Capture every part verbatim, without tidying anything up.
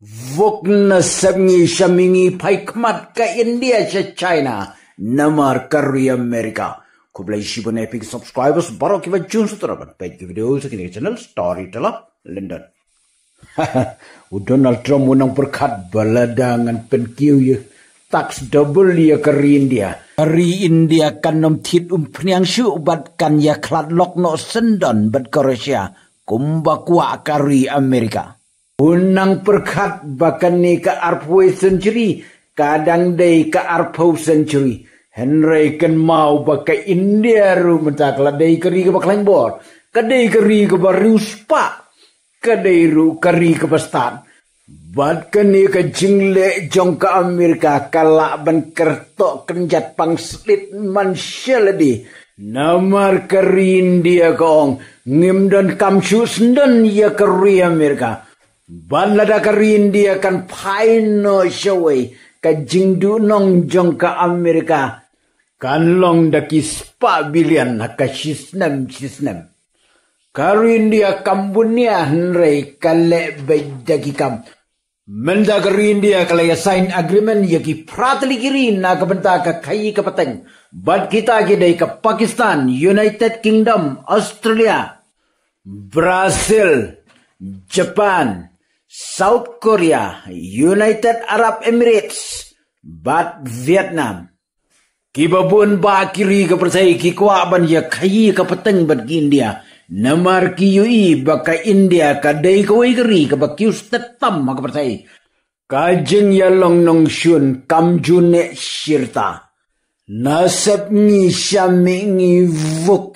Vuk na sep ngi sha mi ngi phai khmat ka India sha China. Namar ka ri America. Khublei shibun ïa phi ki subscribers baroh kiba jun sngewthuh ban peit ki video sha kine ki channel Storyteller London. U Donald Trump u nang pyrkhat ba lada ngan pynkiew ïa tax double ïa ka ri India, ka ri India kan ym thied umphniang shuh bad kan ïakhlad lok noh syndon bad ka Russia kumba kwah ka ri America. U nang pyrkhat ba kane ka arphew century ka dang dei ka arphew century. Hynrei kynmaw ba ka India ruh mynta ka la dei ka ri kaba khlaiñ bor, ka dei ka ri kaba riewspah, ka dei ruh ka ri kaba stad. Bad kane ka jingleh jong ka America ka lah ban kyrtoh kynjat pang slit man shaladi. Namar ka ri India ka ong, ngim donkam shuh syndon ïa ka ri America. Bad lada ka ri India kan phai noh shawei, ka jingduhnong jong ka America kan long da ki spah billion ha ka shisnem shisnem. Ka ri India kam bun nia hynrei ka leh beit da ki kam. Mynta ka ri India ka la ïa sign agreement ïa ki phra tylli ki ri na ka bynta ka khaïi ka pateng. Bad kita ki dei ka Pakistan, United Kingdom, Australia, Brazil, Japan, South Korea, United Arab Emirates, bad Vietnam. Kiba bun ba ki ri ka pyrthei ki kwah ban ïa khaïi ka pateng bad ki India. Namar ki ïohi ba ka India ka dei kawei ka ri kaba kiew stet tam ha ka pyrthei. Ka jingïalong nongshun kam ju neh shirta. Na sep ngi sha mi ngi vuk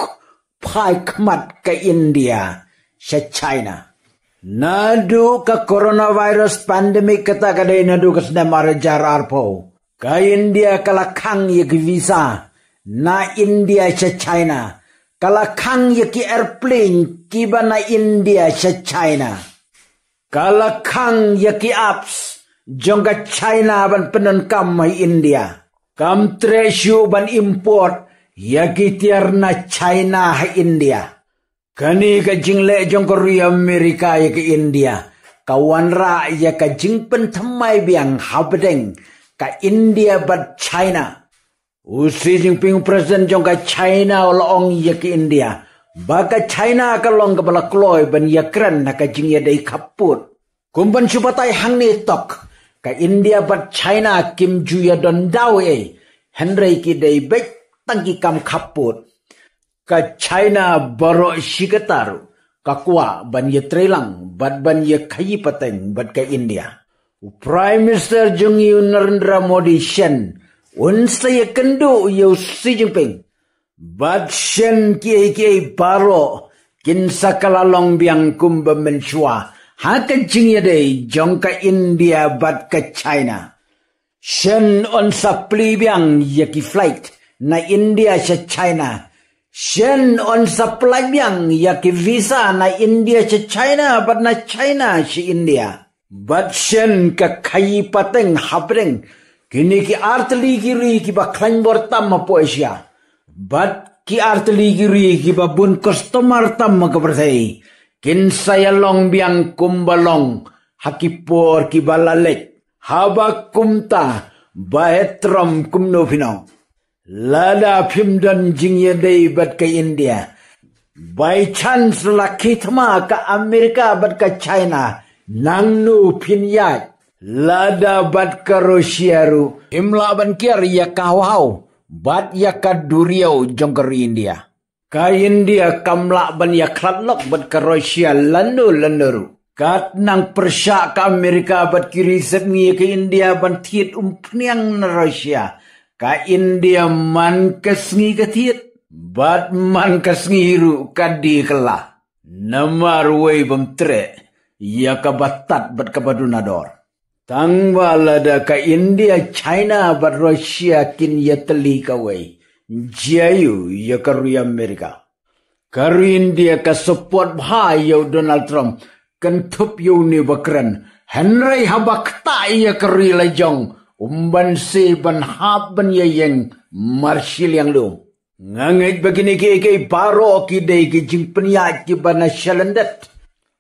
phai khmat ka India sha China. Naduh ka coronavirus pandemic kata ka dei naduh ka snem ar hajar arphew. Ka India ka la khang ïa ki visa na India sha China. Ka la khang ïa ki airplane kiba na India sha China. Ka la khang ïa ki apps jong ka China ban pyndonkam ha India. Kam treh shuh ban import ïa ki tiar na China ha India. Kane ka jingleh jong ka ri America ïa ka India ka wanrah ïa ka jingpynthymmai biang hapdeng ka India bad China. U Xi Jinping, u president jong ka China, u la ong ïa ka India ba ka China ka long kaba la kloi ban ïakren ha ka jingïadei khappud. Kum ban shu batai hangne tok, ka India bad China kim ju ïadon daw ei, hynrei ki dei beit tang ki kam khappud. Ka China baroh shi katta ruh ka kwah ban ïatreilang bad ban ïa khaïi pateng bad ka India. U Prime Minister jong ngi u Narendra Modi shen un sa ïakynduh ïa u Xi Jinping. Bad shen kiei kiei baroh kin sa kylla long biang kumba mynshuwa ha ka jingïadei jong ka India bad ka China. Shen un sa plie biang ïa ki flight na India sha China. Shen un sa plie biang ïa ki visa na India sha China bad na China sha India. Bad shen ka khaïi pateng hapdeng kine ki artylli ki ri kiba khlaiñ bor tam hapoh Asia. Bad ki artylli ki ri kiba bun customer tam ha ka pyrthei kin sa ïalong biang kumba long ha ki por kiba la leit. Haba kumta, ba heh trom kumno phin ong? Lada phim don jingïadei bad ka India, by chance la khie thma ka America bad ka China, nangno phin ïaid? Lada bad ka Russia ruh, phim lah ban kiar ïa ka hawhaw bad ïa ka duriaw jong ka ri India. Ka India kam lah ban ïakhlad lok bad ka Russia lano lano ruh. Katba nang pyrshah ka America bad ki ri sepngi ïa ka India ban thied umphniang na Russia, ka India man ka sngi ka thied bad man ka sngi ruh ka die kylla. Namar wei bym treh ïa kaba tad bad kaba duna dor. Tangba lada ka India, China bad Russia kin ïatylli kawei, jia ïa ka ri America. Ka ri India ka support bha ïa u Donald Trump, kynthup ïa une ba kren. Hynrei haba ktah ïa ka ri lajong, um banse ban hap ban ïaïeng marshiliang lum. Nga ngeit ba kine kiei kiei baroh ki dei ki jingpynïaid kiba na shalyndet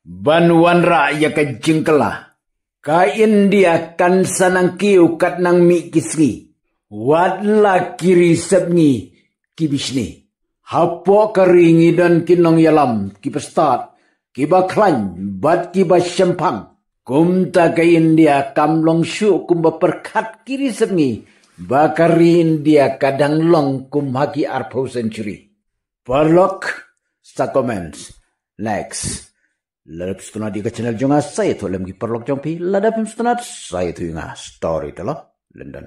ban wanrah ïa ka jingkylla. Ka India kan sa nang kiew kat nang mih ki sngi. Wat la ki ri sepngi ki bishni. Hapoh ka ri ngi don ki nongïalam, ki bastad, ki bakhlaiñ, bad ki bashemphang. Kumta ka India kam long shuh kumba pyrkhat ki ri sepngi ba ka ri India ka dang long kum ha ki arphew century. Paralok, sa comments. Next. Lada phi sngewtynnad ïa ka channel jong nga, sa ïathuh lem ki paralok jong phi. Lada phim sngewtynnad, sa ïathuh ïa nga. Storyteller London.